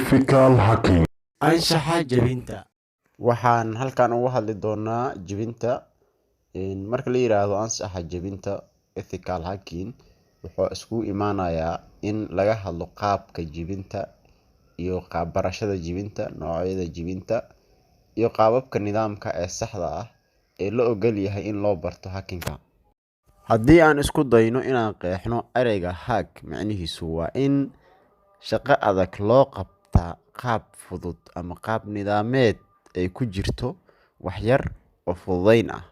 Ethical hacking. Anshaxa jebinta. Waxaan halkan uga hadli doonaa jebinta. Marka la yiraahdo anshaxa jebinta, ethical hacking, wuxuu iskugu imaanayaa in laga hadlo qaabka jebinta iyo qaab barashada jebinta, noocyada jebinta iyo qaababka nidaamka ee saxda ah ee la ogol yahay in loo barto hacking-ka. Haddii aan isku dayno inaan qeexno ereyga hack, macnihiisu waa in shaqo adag loo qabtaa qaab fudud ama qaab nidaameed ay ku jirto wax yar oo fududeyn ah.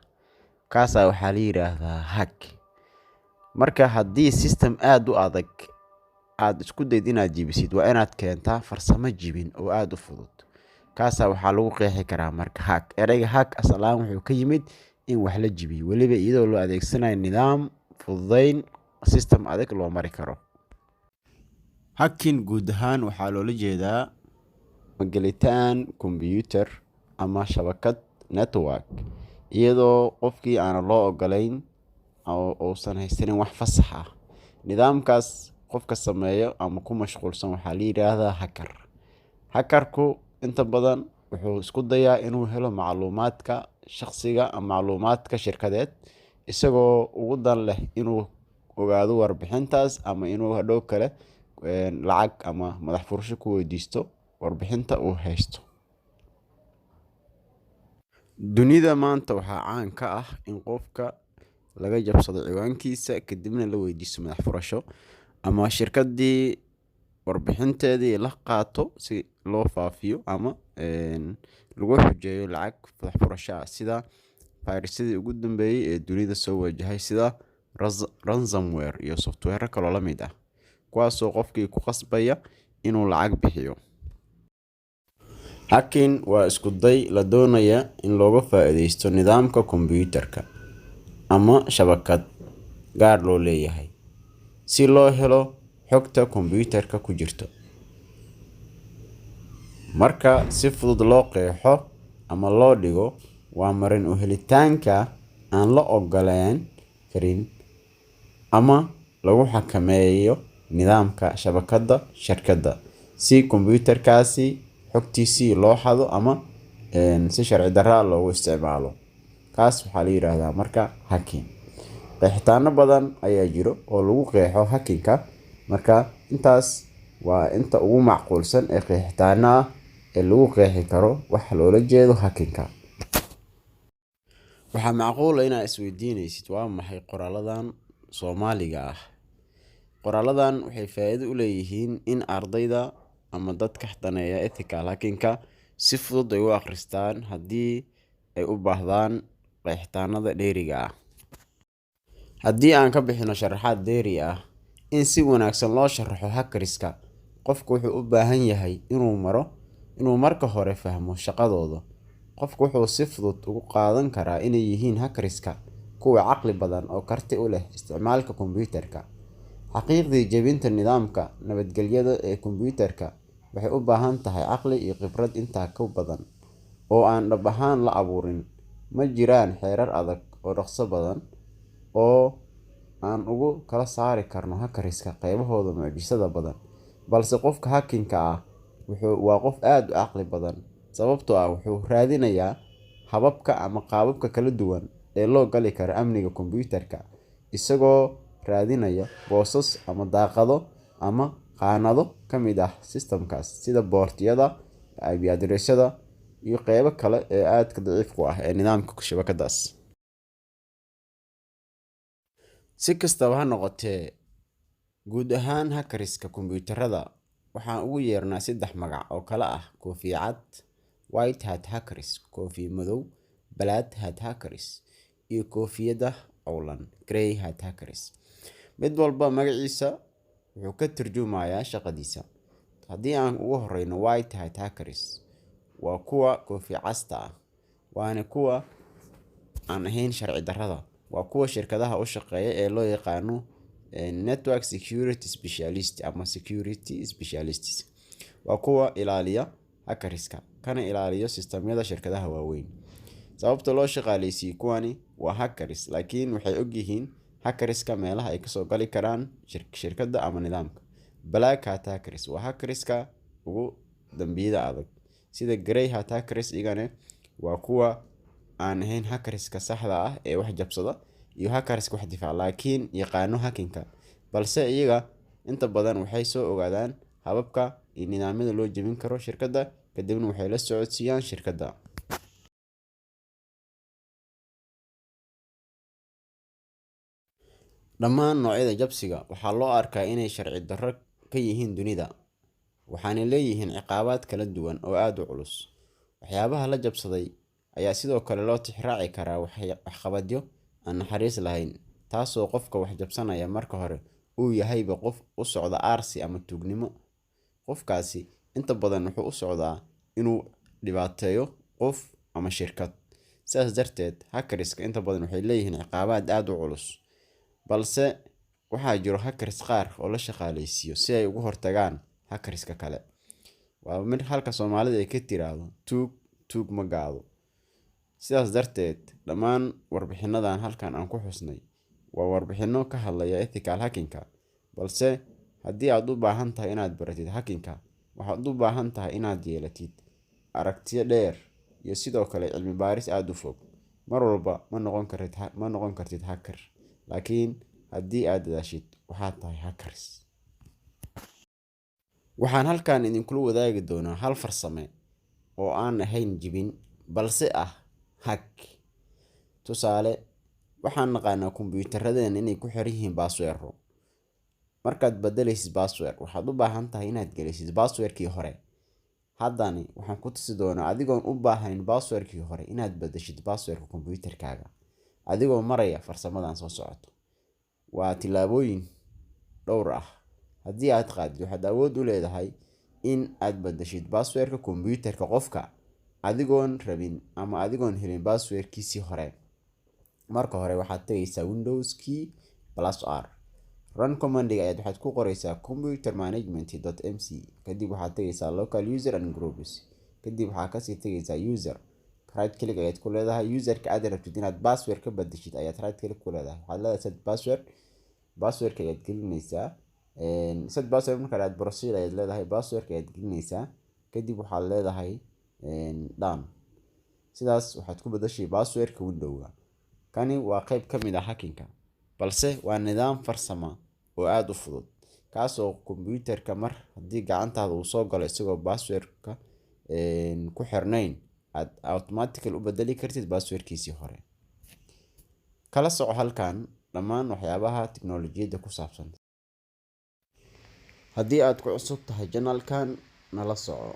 Kaasaa waxaa la yiraahdaa hack. Marka haddii system aad u adag aad isku dayd inaad jebisid, waa inaad keentaa farsamo jebin oo aad u fudud. Kaasaa waxaa lagu qeexi karaa marka hack. Ereyga hack asal ahaan wuxuu ka yimid in wax la jebiyo, weliba iyadoo loo adeegsanayo nidaam fududeyn system adag loo mari karo. Hacking guud ahaan waxaa loola jeedaa gelitaan kombiyuutar ama shabakad network iyadoo qofkii aan loo ogolayn oo uusan haysanin wax fasax ah. Nidaamkaas qofka sameeyo ama ku mashquulsan waxaa la yiraahdaa hacker. Hackerku inta badan wuxuu isku dayaa inuu helo macluumaadka shaqsiga ama macluumaadka shirkadeed, isagoo ugu dan leh inuu ogaado warbixintaas ama inuu hadhow kale lacag ama madax furasho ku weydiisto warbixinta uu haysto. Dunida maanta waxaa caan ka ah in qofka laga jabsado ciwaankiisa, kadibna la weydiisto madax furasho ama shirkaddii warbixinteedii la qaato si loo faafiyo ama lagu xujeeyo lacag madax furasho ah, sida fayrasyadii ugu dambeeyay ee dunida soo wajahay, sida ransomware iyo software kaloo la mid ah, kuwaasoo qofkii ku qasbaya inuu lacag bixiyo. Hacking waa isku day la doonayo in looga faa'iidaysto nidaamka kombiyuutarka ama shabakad gaar loo leeyahay, si loo helo xogta kombiyuutarka ku jirta. Marka si fudud loo qeexo ama loo dhigo, waa marin u helitaanka aan la ogolaan karin ama lagu xakameeyo nidaamka shabakadda shirkadda, si kombiyuutarkaasi xogtiisii loo xado ama si sharci darro ah loogu isticmaalo. Kaas waxaa la yiraahdaa marka hacking. Qeexitaano badan ayaa jiro oo lagu qeexo hacking-ka. Marka intaas waa inta ugu macquulsan ee qeexitaano ah ee lagu qeexi karo waxa loola jeedo hacking-ka. Waxaa macquul ah inaad isweydiinaysid, waa maxay qoraaladan Soomaaliga ah? Qoraaladan waxay faa'iido u leeyihiin in ardayda ama dadka daneeya ethical hacking-ka si fudud ay u akhristaan haddii ay u baahdaan qeexitaanada dheeriga ah. Haddii aan ka bixino sharaxaad dheeri ah, in si wanaagsan loo sharaxo hackers-ka, qofku wuxuu u baahan yahay inuu marka hore fahmo shaqadooda. Qofku wuxuu si fudud ugu qaadan karaa inay yihiin hackers-ka kuwa caqli badan oo karti u leh isticmaalka kombiyuutarka. Xaqiiqdii, jebinta nidaamka nabadgelyada ee kombiyuutarka waxay u baahan tahay caqli iyo khibrad intaa ka badan oo aan dhab ahaan la abuurin. Ma jiraan xeerar adag oo dhaqso badan oo aan ugu kala saari karno hackers-ka qaybahooda mucjisada badan, balse qofka hacking-ka ah waa qof aad u caqli badan, sababtoo ah wuxuu raadinayaa hababka ama qaababka kala duwan ee loo gali karo amniga kombiyuutarka, isagoo raadinaya boosas ama daaqado ama khaanado ka mid ah system-kaas, sida port-yada, IP address-yada iyo qeybo kale ee aadka daciifka u ah ee nidaamka shabakadaas. Si kastaba ha noqotee, guud ahaan hackers-ka kombiyuutarada waxaan ugu yeernaa saddex magac oo kala ah: koofi cad, white hat hackers, koofi madow, black hat hackers, iyo koofiyadda cawlan, grey hat hackers. Mid walba magaciisa wuxuu ka tarjumayaa shaqadiisa. Haddii aan ugu horeyno white hat hackers, waa kuwa koofi casta ah, waana kuwa aan ahayn sharci darrada. Waa kuwa shirkadaha u shaqeeya ee loo yaqaano network security specialist ama security specialists. Waa kuwa ilaaliya hackers-ka, kana ilaaliyo sistamyada shirkadaha waaweyn. Sababta loo shaqaaleysiiyey kuwani waa hackers, laakiin waxay ogyihiin hackers-ka meelaha ay kasoo gali karaan shirkadda ama nidaamka. Black hat hackers waa hackers-ka ugu dambiyada adag. Sida grey hat hackers, iyagana waa kuwa aan ahayn hackerska saxda ah ee wax jabsada iyo hackerska wax difaaca, laakiin yaqaano hacking-ka, balse iyaga inta badan waxay soo ogaadaan hababka iyo nidaamyada loo jebin karo shirkadda, kadibna waxay la socodsiiyaan shirkadda. Dhammaan noocyada jabsiga waxaa loo arkaa inay sharci darro ka yihiin dunida, waxaana leeyihiin ciqaabaad kala duwan oo aad u culus. Waxyaabaha la jabsaday ayaa sidoo kale loo tixraaci karaa waxqabadyo aan naxariis lahayn, taasoo qofka wax jabsanaya marka hore uu yahayba qof u socda aarsi ama tuugnimo. Qofkaasi inta badan wuxuu u socdaa inuu dhibaateeyo qof ama shirkad. Sidaas darteed, hackerska inta badan waxay leeyihiin ciqaabaad aad u culus, balse waxaa jiro hackers qaar oo la shaqaaleysiiyo si ay uga hortagaan hackerska kale. Waa mid halka Soomaalida ay ka tiraahdo "tuug tuug ma gaado". Sidaas darteed, dhammaan warbixinadan halkan aan ku xusnay waa warbixino ka hadlaya ethical hacking-ka, balse haddii aad u baahan tahay inaad baratid hacking-ka, waxaad u baahan tahay inaad yeelatid aragtiyo dheer iyo sidoo kale cilmi baaris aad u fog. Mar walba ma noqon kartid hacker, laakiin haddii aad dadaashid, waxaad tahay hackers. Waxaan halkan idinkula wadaagi doonaa hal farsame oo aan ahayn jebin, balse ah hack. Tusaale, waxaan naqaanaa kombiyuutaradeenna inay ku xiran yihiin password. Markaad bedelaysid password, waxaad u baahan tahay inaad gelisid password-kii hore. Haddana waxaan ku tusi doonaa adigoon u baahnayn password-kii hore inaad bedeshid password-ka kombiyuutarkaaga, adigoo maraya farsamadan soo socoto. Waa tillaabooyin dhowr ah. Haddii aad qaadid, waxaad awood u leedahay in aad bedeshid password-ka kombiyuutarka qofka adigoon rabin ama adigoon helin password-kiisii hore. Marka hore, waxaad tagaysaa Windows key plus R. Run command-iga ayaad waxaad ku qoraysaa computer management.mc. Kadib waxaad tagaysaa local user and groups. Kadib waxaad kasii tagaysaa user. Right click ayaad ku leedahay user-ka aad rabtid inaad password ka bedeshid ayaad right click ku leedahay. Waxaad leedahay set password. Password-ka ayaad gelinaysaa. Set password marka aad proceed ayaad leedahay, password-ka ayaad gelinaysaa. Kadib waxaad leedahay done. Sidaas waxaad ku bedeshay password-ka window-ga. Kani waa qayb ka mid ah hacking-ka, balse waa nidaam farsamo oo aad u fudud, kaasoo kombiyuutarka mar haddii gacantaada uu soo galo isagoo password-ka ku xirnayn, aad automatically u bedeli kartid password-kiisii hore. Kala soco halkan dhammaan waxyaabaha tiknoolajiyadda ku saabsan. Haddii aad ku cusub tahay channel-kan, nala soco.